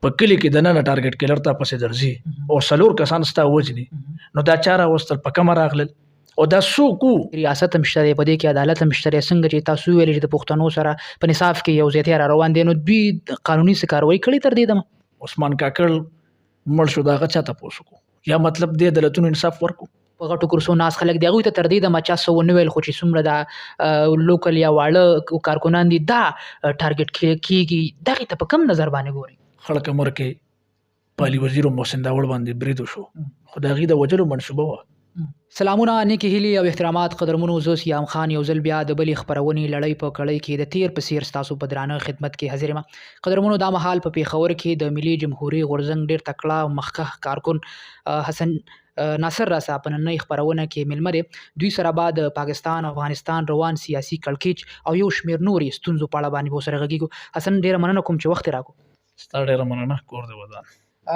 په کلي کې دننه ټارګټ کلر ته پسې درځي او څلور کسان ستا وژني، نو دا چا راوستل، په کومه راغلل او دا څوک وو؟ ریاست هم شته دی، په دې کې عدالت هم شته دی. څنګه چې تاسو وویل چې د پښتنو سره په نصاف کې یو زیاتی را روان دی، نو دوی قانوني څه کاروایی کړې تر دې دمه؟ عثمان کاکړ مړ شو، د هغه چا تپوس وکړو؟ یا مطلب دې عدالتونو انصاف ورکړو؟ په غټو کرسو ناست خلک دی، هغوی ته تر دې دمه چا څه ونه ویل، خو چې څومره دا لوکل یا واړه کارکنان دي دا ټارګټ کیږي، دغې ته په کوم نظر باندې ګورئ؟ خړ کمر کې په علي وزیر او محسن داوړ باندې برید وشو، خو د هغې د وژلو منصوبه وه. سلامونه، نیکې هیلې او احترامات قدرمنو، زه سیام خان یو ځل بیا د بلې خپرونې لړۍ په کړۍ کې د تیر په څیر ستاسو په درانه خدمت کې حاضر یم. قدرمنو، دا مهال په پېښور کې د ملي جمهوري غورځنګ ډېر تکړه او مخکښ کارکن حسن ناصر راسه په ننۍ خپرونه کې مېلمه دی. دوی سره به د پاکستان او افغانستان روان سیاسي کړکېچ او یو شمېر نورې ستونزو په اړه باندې به ورسره غږېږو. حسن، ډېره مننه کوم چې وخت یې راکړو. ستا ډېره مننه، کور دې ودان.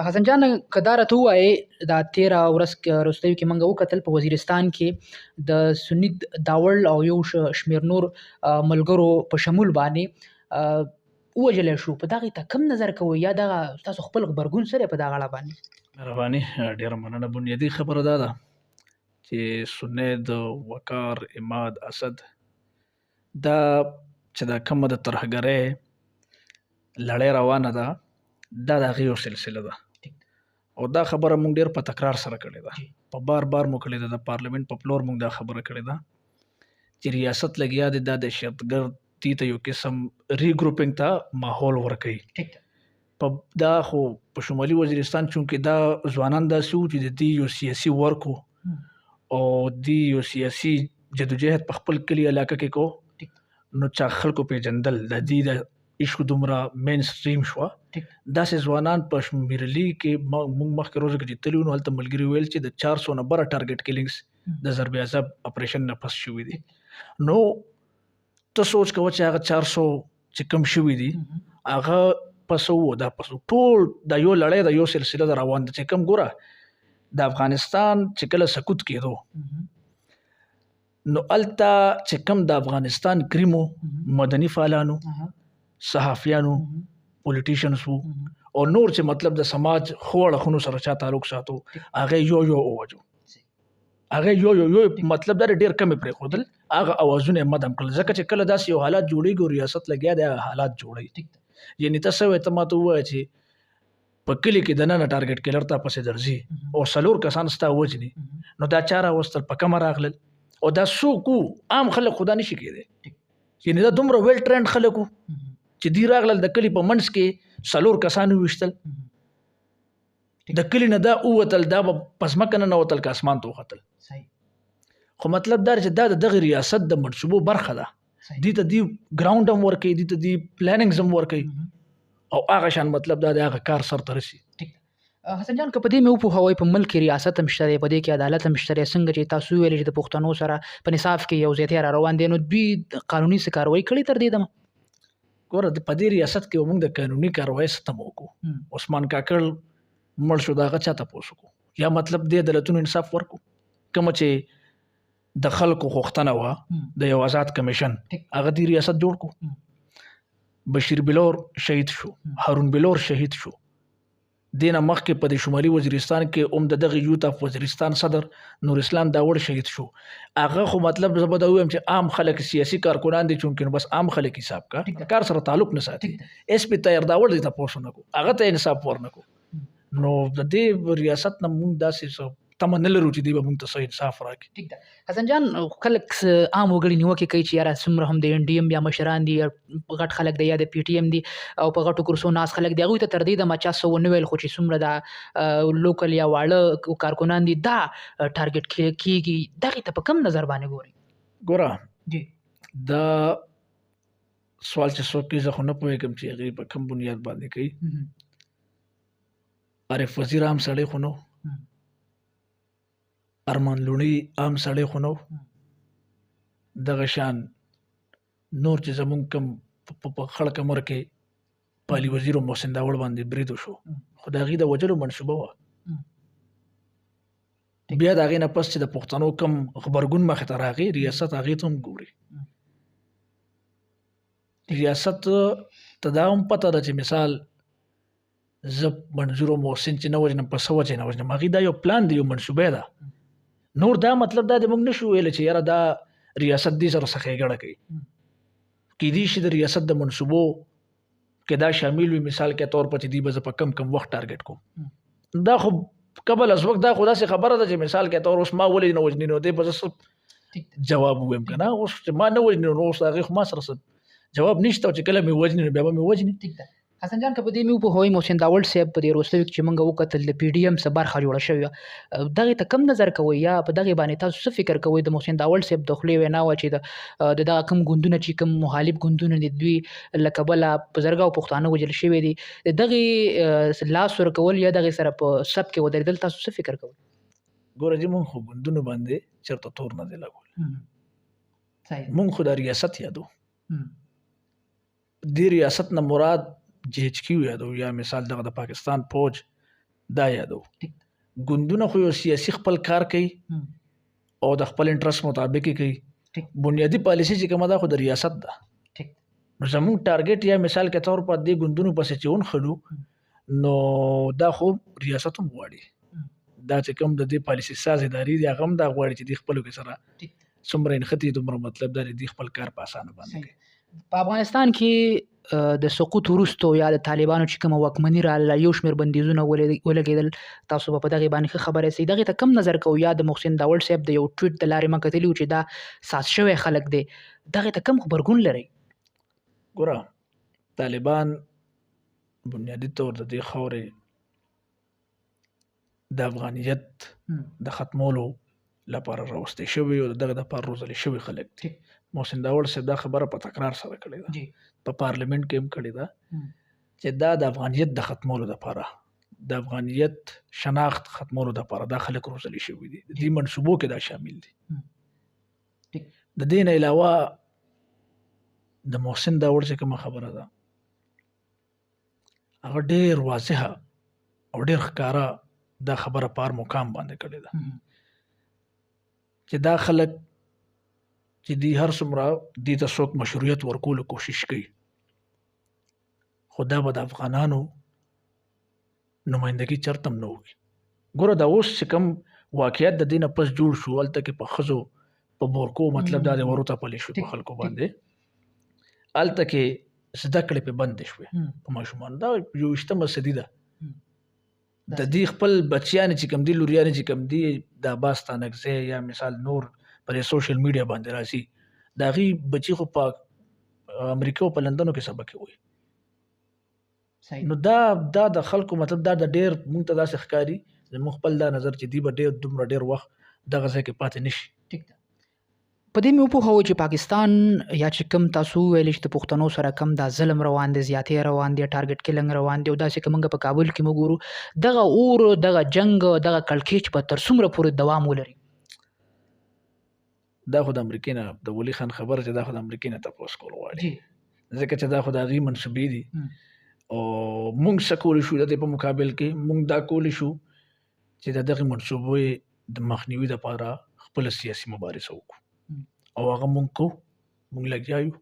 حسن جان، که دا راته ووایې، دا تېره ورځ وروستیو کې موږ وکتل په وزیرستان کې د سني داوړ او یو شمېر نور ملګرو په شمول باندې ووژلی شو، په دغې ته کوم نظر کوئ یا دغه ستاسو خپل غبرګون څه دی په دغه اړه باندې؟ مهرباني، ډېره مننه. بنیادي خبره دا ده چې سنید، وقار، عماد، اسد، دا چې دا کومه د ترهګرۍ لړۍ روانه ده، دا د هغې یو سلسله ده، او دا خبره موږ ډېر په تکرار سره کړې ده، په بار بار مو کړې ده. د پارلمنټ په پلور موږ دا خبره کړې ده چې ریاست لګیا دی دا دهشتګردي ته یو قسم ریګروپینګ ته ماحول ورکوي. په دا خو په شمالي وزیرستان چونکې دا ځوانان داسې وو چې د دې یو سیاسي ورک و او دې یو سیاسي جدوجهد په خپل کلي علاقه کې کو، نو چا خلکو پېژندل، د دې د ایشو دومره مین سټریم شوه. داسې ځوانان په میرلي کې موږ مخکې روزه کې چې تللي وو، نو هلته ملګري ویل چې د 400 نه بره ټارګټ کلینګز د ضرب عضب اپریشن نه پس شوي دي. نو ته سوچ کوه چې هغه 400 چې کم شوي دي هغه پس وو، دا پس وو. ټول دا یو لړۍ ده، یو سلسله ده روان ده. چې کم ګوره د افغانستان چې کله سقوط کېدو، نو هلته چې کم د افغانستان کریمو مدني فعالانو، صحافیانو، پولیټیشنز وو او نور چې مطلب د سماج ښو اړخونو سره چا تعلق ساتو، هغه یو یو ووژو، هغه یو یو یو، مطلب دا ډېر کم یې پرېښودل، هغه اوازونه یې مدم کړل. ځکه چې کله داسې یو حالات جوړېږي او ریاست لګیا دی هغه حالات جوړوي. یعنې ته څه وایې، ته ماته ووایه چې په کلي کې دننه ټارګټ کلر ته پسې درځي او څلور کسان ستا وژني، نو دا چا راوستل، په کومه راغلل او دا څوک وو؟ عام خلک خو دا نشي کېدی. یعنې دا دومره ویل ټرینډ خلک وو چې دوی راغلل د کلي په منځ کې څلور کسان وویشتل، د کلي نه دا ووتل، دا به په ځمکه ننوتل که اسمان ته وختل. خو مطلب دا چې دا د دغه ریاست د منصوبو برخه ده. دوی ته دی ګراوند هم ورکوي، دوی ته دی پلانینګز هم ورکوي، او هغه شان مطلب دا د هغه کار سر ته رسي. حسن جان، که په دې مې وپوهوئ، په ملک کې ریاست هم شته دی، په دې کې عدالت هم شته دی، څنګه چې تاسو وویل چې د پښتنو سره په نصاف کې یو زیاتی را روان دی، نو دوی قانوني څه کاروایی کړې تر دې دمه؟ ګوره، په دې ریاست کې موږ د قانوني کاروایی څه تمه وکړو؟ عثمان کاکړ مړ شو، د هغه چا تپوس وکړو؟ یا مطلب دې عدالتونو انصاف ورکړو؟ کومه چې د خلکو غوښتنه وه د یو آزاد کمیشن، هغه دې ریاست جوړ کړو. بشیر بلور شهید شو، هارون بلور شهید شو، دې نه مخکې په دې شمالي وزیرستان کې هم د دغه یوت اف وزیرستان صدر نور اسلام داوړ شهید شو. هغه خو مطلب زه به دا ووایم چې عام خلک سیاسي کارکنان دي، چونکې نو بس عام خلک حساب کا کار سره تعلق نه ساتي. اس پی طاهر داوړ دې تپوس ونه کړو، هغه ته انصاف ورنه کړو. نو د دې ریاست نه موږ داسې څه تمه نه لرو چې دوی به موږ ته څه انصاف راکړي. ټیک ده حسن جان، خلک عام وګړي نیوکې کوي چې یاره څومره هم د این ډي ایم یا مشران دي، غټ خلک دی یا د پي ټي ایم دي او په غټو کرسو ناست خلک دي، هغوی ته تر دې دمه چا څه ونه ویل، خو چې څومره دا لوکل یا واړه کارکنان دي دا ټارګټ کیږي، دغې ته په کوم نظر باندې ګورئ؟ ګوره، دا سوال چې څوک کوي زه خو نه پوهېږم چې هغې په کوم بنیاد باندې کوي. عارف وزیر عام سړی خو نه، ارمان لوڼی عام سړی خو نه، دغه شان نور چې زمونږ کوم په خړ کمر کې په علي وزیر او محسن داوړ باندې برید وشو، خو د هغې د وژلو منصوبه وه. بیا د هغې نه پس چې د پښتنو کوم غبرګون مخې ته راغی، ریاست هغې ته هم ګوري. ریاست ته دا هم پته ده چې مثال زه منظور او محسن چې نه وژنم، په څه وجه نه وژنم؟ هغې دا یو پلان دی، یو منصوبه ده. نور دا مطلب دا دی موږ نشو ویلی چې یاره دا ریاست دې سره څه ښېګڼه کوي. کیدی شي د ریاست د منصوبو کې دا شامل وي، مثال کې طور پر چې دی به زه په کم کم وخت ټارګټ کوم. دا خو قبل از وخت دا خو داسې خبره ده چې مثال کې طور اوس ما ولې نه وژني، نو دی به زه څه جواب ووایم که نه؟ اوس چې ما نه وژني نو اوس هغې خو ما سره څه جواب نشته، او چې کله مې وژني نو بیا به مې وژني. ټیک ده حسن جان، که په دې مې وپوهوئ، محسن داوړ صاحب په دې وروستیو کې چې موږ وکتل د پي ډي ایم څه برخه جوړه شوې وه، دغې ته کوم نظر کوئ یا په دغې باندې تاسو څه فکر کوئ؟ د محسن داوړ صاحب د خولې وینا وه چې د دغه کوم ګوندونه چې کوم مخالف ګوندونه دي، دوی له کبله په زرګاو پښتانه وژل شوي دي، د دغې لاس ورکول یا دغې سره په صف کې ودرېدل تاسو څه فکر کوئ؟ ګوره جي، موږ خو ګوندونو باندې چېرته تور نه دی لګولی، موږ خو د ریاست یادو. دې ریاست نه مراد جي ایچ کیو یادو یا مثال دغه د پاکستان پوج دا یادو. ګوندونه خو یو سیاسي خپل کار کوي او د خپل انټرست مطابق یې کوي. بنیادي پالیسي چې کومه ده خو د ریاست ده. نو زموږ ټارګټ یا مثال کې طور پر دې ګوندونو پسې چې ونښلو نو دا خو ریاست هم غواړي، دا چې کوم د دې پالیسي ساز ادارې دي هغه هم دا غواړي چې دوی خپلو کې سره څومره نښتي دومره مطلب دا دی دوی خپل کار په اسانه باندې کوي. په افغانستان کې د سقوط وروسته یا د طالبانو چې کومه واکمني راغله یو شمېر بندیزونه ولګېدل، تاسو به په دغې باندې ښه خبره یاست، دغې ته کوم نظر کوئ؟ یا د محسن داوړ صاحب د یو ټویټ د لارې ما کتلي وو چې دا ساز شوی خلک دی، دغې ته کوم غبرګون لرئ؟ ګوره، طالبان بنیادي طور د دې خاورې د افغانیت د ختمولو لپاره راوستي شوي او د دغه لپاره روزل شوي خلک دي. محسن داوړ صاحب دا خبره په تکرار سره کړې ده، په پارلمنټ کې هم کړې ده چې دا د افغانیت د ختمولو لپاره، د افغانیت شناخت ختمولو لپاره دا خلک روزل شوي دي، د دې منصوبو کې دا شامل دي. د دې نه علاوه د محسن داوړ چې کومه خبره ده هغه ډېر واضحه او ډېر ښکاره دا خبره په هر مقام باندې کړې ده چې دا خلک چې دی هر څومره دې ته څوک مشروعیت ورکولو کوشش کوي، خو دا به د افغانانو نمایندګي چرته هم نه وکړي. ګوره دا اوس چې کوم واقعیت د دې نه پس جوړ شو، هلته کې په ښځو په بورکو مطلب دا دی وروتپلی شو په خلکو باندې، هلته کې زده کړې پې بندې شوې په ماشومانو. دا یوویشتمه صدي ده، د دې خپل بچیان چې کوم دي، لوریان چې کوم دي، د عباس ستانکزی یا مثال نور پر سوشل میډیا باندې راځي، د هغې بچي خو په امریکا او په لندنو کې سبق وایي. نو دا د خلکو مطلب دا د ډېر موږ ته داسې ښکاري، زموږ خپل دا نظر چې دی به ډېر دومره ډېر وخت دغه ځای کې پاتې نه شي. ټیک ده. په دې مې وپوهوئ چې پاکستان یا چې کوم تاسو وویل چې د پښتنو سره کوم دا ظلم روان دی، زیاتی روان دی، ټارګټ کلنګ روان دی، او داسې که موږ په کابل کې موږ ګورو دغه اور، دغه جنګ، دغه کړکېچ به تر څومره پورې دوام ولري؟ دا خو د امریکې نه د ولي خان خبره چې دا خو د امریکې نه تپوس کول غواړي، ځکه چې دا خو د هغې منصوبې دي. او موږ څه کولی شو د دې په مقابل کې؟ موږ دا کولی شو چې د دغې منصوبې د مخنیوي دپاره خپله سیاسي مبارزه وکړو، او هغه موږ کوو، موږ لګیا یو.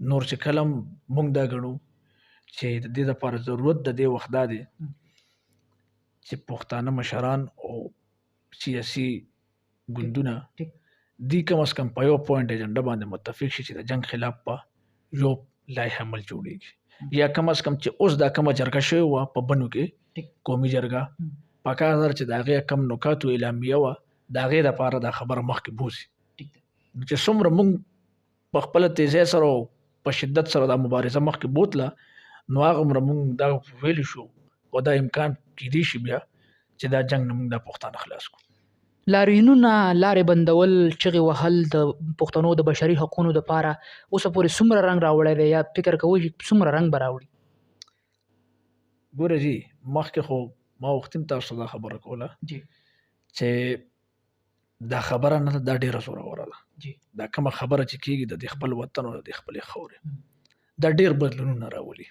نور چې کله موږ دا ګڼو چې د دې دپاره ضرورت د دې وخت دا دی چې پښتانه مشران او سیاسي ګوندونه دی کم از کم په یو پوینټ ایجنډا باندې متفق شي چې د جنګ خلاف په یو لایحه عمل جوړیږي، یا کم از کم چې اوس دا کومه جرګه شوې وه په بنو کې، قومي جرګه، پکار ده چې د هغې کم نکاتو اعلامیه وه، د هغې دپاره دا خبره مخکې بوځي. نو چې څومره موږ په خپله تیزۍ سره او په شدت سره دا مبارزه مخکې بوتله، نو هغومره موږ دا ویلی شو او دا امکان کیدی شي بیا چې دا جنګ نه موږ دا پښتانه خلاص کړو. لاریونونه، لارې بندول، چغې وهل د پښتنو د بشري حقونو دپاره اوسه پورې څومره رنګ راوړی دی، یا فکر کوئ چې څومره رنګ به راوړي؟ ګوره جي، مخکې خو ما وختي هم تاسو ته دا خبره کوله چې دا خبره نه ده، دا ډېره زوروره ده. دا کومه خبره چې کېږي د دې خپل وطن او د دې خپلې خاورې، دا ډېر بدلونونه راولي.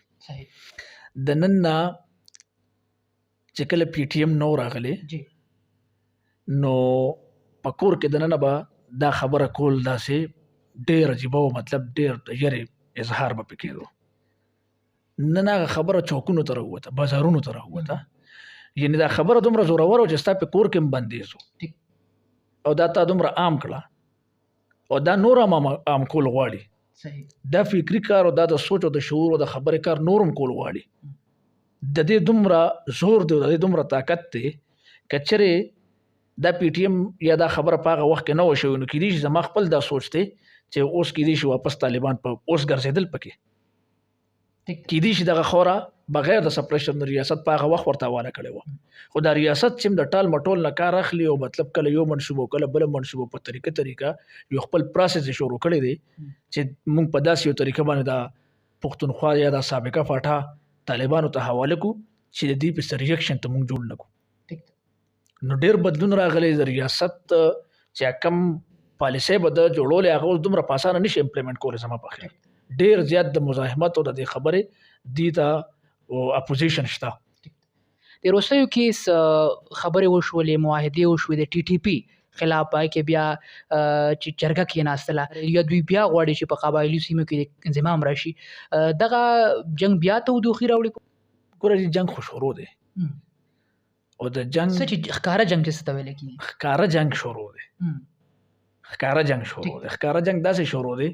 د نن نه چې کله پي ټي ایم نو راغلی، نو په کور کې دننه به دا خبره کول داسې ډېر عجیبه و، مطلب ډېر د یرې اظهار به پې کېدو. نن هغه خبره چوکونو ته راووته، بازارونو ته راووته. یعنی دا خبره دومره زوروره وه چې ستا په کور کې هم بندیز و، او دا تا دومره عام کړه، او دا نور هم عام کول غواړي. دا فکري کار او دا د سوچ او د شعور او د خبرې کار نور هم کول غواړي. د دې دومره زور دی او د دې دومره طاقت دی، که چېرې دا پی ټي ایم یا دا خبره په هغه وخت کې نه وه شوې، نو کېدای شي زما خپل دا سوچ دی چې اوس کېدای شي واپس طالبان په اوس ګرځېدل پکې، کېدای شي دغه خوره بغیر د سپریشن د ریاست په هغه وخت ورته حواله کړې وه. خو دا ریاست چې د ټال مټول نه کار اخلي او مطلب کله یو منصوبه او کله بله منصوبه په طریقه طریقه یو خپل پروسس یې شروع کړی دی چې موږ په داسې یو طریقه باندې دا پښتونخوا یا دا سابقه فاټا طالبانو ته حواله کړو چې د دې په ریاکشن ته موږ جوړ نه کړو. نو ډېر بدلون راغلی. د ریاست چې کوم پالیسۍ به د جوړولې هغه اوس دومره په اسانه نشي امپلیمنټ کولی. زما په خیال ډېر زیات د مزاحمت او د دې خبرې دې ته اپوزیشن شته. د وروستیو کې خبرې وشولې، معاهدې وشوې د ټي ټي پي خلاف، پای کې بیا چې جرګه کېناستله، یا دوی بیا غواړي چې په قبایلي سیمو کې انضمام راشي، دغه جنګ بیا تودوخي راوړي. ګوره چې جنګ خو شروع دی، او د جنګ څه چې ښکاره جنګ چې څه ته ویل کېږي، ښکاره جنګ شروع دی. ښکاره جنګ شروع دی. ښکاره جنګ داسې شروع دی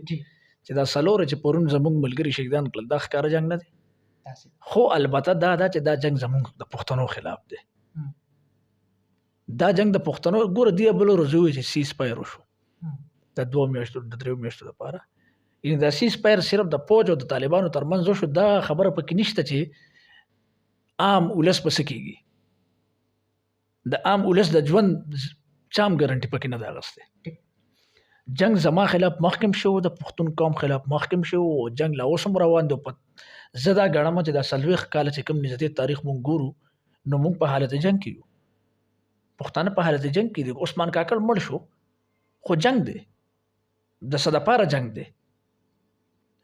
چې دا څلور چې پرون زموږ ملګري شهیدان کړل، دا ښکاره جنګ نه دی. خو البته دا ده چې دا جنګ زموږ د پښتنو خلاف دی. دا جنګ د پښتنو، ګوره دی بل ورځ وویل چې سیز فایر وشو د 2 میاشتو د 3 میاشتو لپاره. یعنی دا سیز فایر صرف د پوج او د طالبانو ترمنځ وشو، دا خبره پکې نشته چې عام ولس په څه کېږي. د عام ولس د ژوند چا هم ګارنټي پکې نه ده اخیستې. جنګ زما خلاف مخکې هم شو، د پښتون قوم خلاف مخکې هم شو، او جنګ لا اوس هم روان دی. زه دا ګڼم چې دا 40 کاله چې کوم نږدې تاریخ مونږ ګورو، نو مونږ په حالت جنګ کې یو. پښتانه په حالت جنګ کې دي. عثمان کاکړ مړ شو، خو جنګ دی، د څه دپاره جنګ دی؟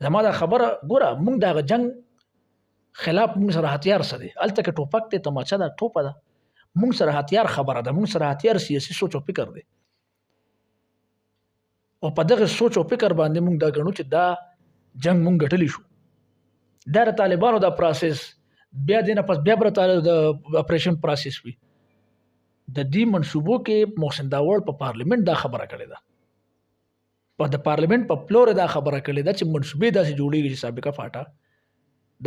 زما دا خبره ګوره، مونږ د هغه جنګ خلاف مونږ سره هتیار څه دی؟ هلته که ټوپک دی، تماچه ده، ټوپه ده، مونږ سره هتیار خبره ده، مونږ سره هتیار سیاسي سوچ او فکر دی. او په دغه سوچ او فکر باندې مونږ دا ګڼو چې دا جنګ مونږ ګټلی شو. دا د طالبانو دا پروسس بیا دې نه پس بیا به د اپریشن پروسس وي. د دې منصوبو کې محسن داوړ په پارلیمنت دا خبره کړې ده، په د پارلیمنت په پلور دا خبره کړې ده چې منصوبې داسې جوړېږي چې سابقه فاټا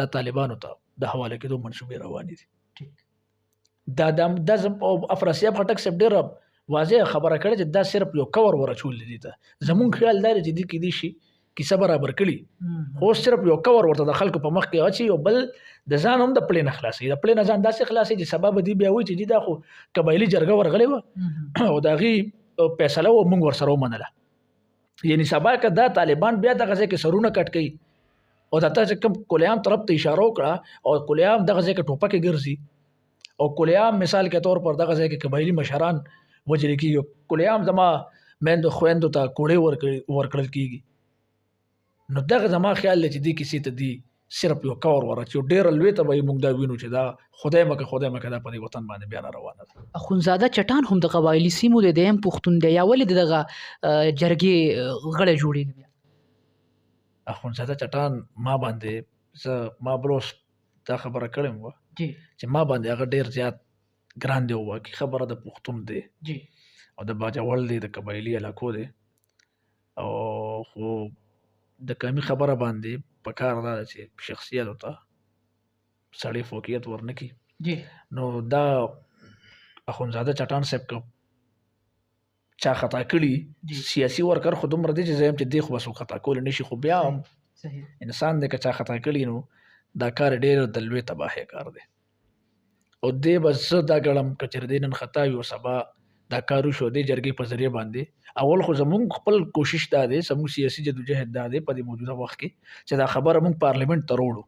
دا طالبانو ته د حواله کېدو منصوبې روانې دي. دا د دا افراسیاب خټک صاحب ډېره واضح خبره کړې چې دا صرف یو کور ورچول دي ته. زمونږ خیال دا دی چې دې کېدای شي کیسه برابر کړي، خو صرف یو کور ورته د خلکو په مخ کې اچي او بل د ځان هم د پلې نه خلاصوي. د پلې نه ځان داسې خلاصوي چې سبا به دی بیا وایي چې جي دا خو قبایلي جرګه ورغلې وه او د هغې فیصله وه، موږ ورسره ومنله. یعنی سبا که دا طالبان بیا دغه ځای کې سرونه کټ کوي، او دا تا چې کوم کلیام طرف ته اشاره وکړه، او کلیام دغه ځای کې ټوپکې ګرځي، او کلیام مثال کې طور پر دغه ځای کې قبایلي مشران وژل کېږي، کلیام زما میندو خویندو ته کوړې ورکړل کېږي. نو دغه زما خیال دی چې دې کیسې ته دی صرف یو کور ورچي، ډېره لوی تباهي موږ دا وینو چې دا خدای مکه خدای مکه دا په دې وطن باندې بیا را روانه ده. اخوندزاده چټان هم د قبایلي سیمو دی، دی هم پښتون دی، یا ولې د دغه جرګې غړی جوړېږي بیا؟ اخوندزاده چټان ما باندې، زه ما بل اوس دا خبره کړې وه چې ما باندې هغه ډېر زیات ګران دی، واقعي خبره د پښتون دی او د باجوړ دی، د قبایلي علاقو دی، او خو د قومي خبره باندې په کار دا ده چې شخصیت ته سړی فوقیت ورنه کړي. نو دا اخوندزاده چټان صاحب که چا خطا کړي، سیاسي ورکر خو دومره دی چې زه یم چې دی خو به څوک خطا کولی نه شي، خو بیا هم انسان دی که چا خطا کړي نو دا کار ډېر د لوی تباهۍ کار دی. او دی به زه دا ګڼم که چېرې دی نن خطا وي او سبا دا کار وشو دې جرګې په ذریعه باندې، اول خو زمونږ خپل کوشش دا دی، زمونږ سیاسي جدوجهد دا دی په دې موجوده وخت کې چې دا خبره مونږ پارلیمنت ته راوړو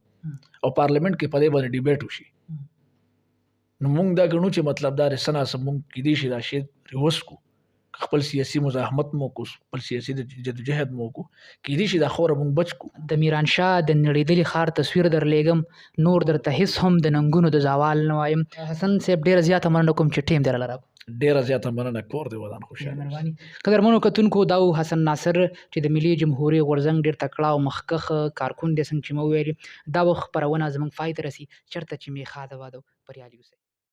او پارلیمنت کې په دې باندې ډیبیټ وشي. نو مونږ دا ګڼو چې مطلب دا دی څه ناڅه مونږ کېدای شي دا شی ریورس کړو، خپل سیاسي مزاحمت مو وکړو، خپل سیاسي جدوجهد مو وکړو، کېدای شي دا خاوره مونږ بچ کړو. د میرانشاه د نړېدلي ښار تصویر درلېږم، نور درته هېڅ هم د ننګونو د زوال نه وایم. حسن صاحب ډېره زیاته مننه کوم چې ټیم دې راله راکړو. ډیره زیاته مننه، کور دې ودان، خوشاله مهرباني. قدرمنو کتونکو، دا و حسن ناصر چې د ملي جمهوري غورځنګ ډېر تکړه او مخکښ کارکون دی. څنګه چې مو وویل، دا وخت خپرونه زموږ پای ته رسي، چېرته چې مې ښاده واده بریالي اوسئ.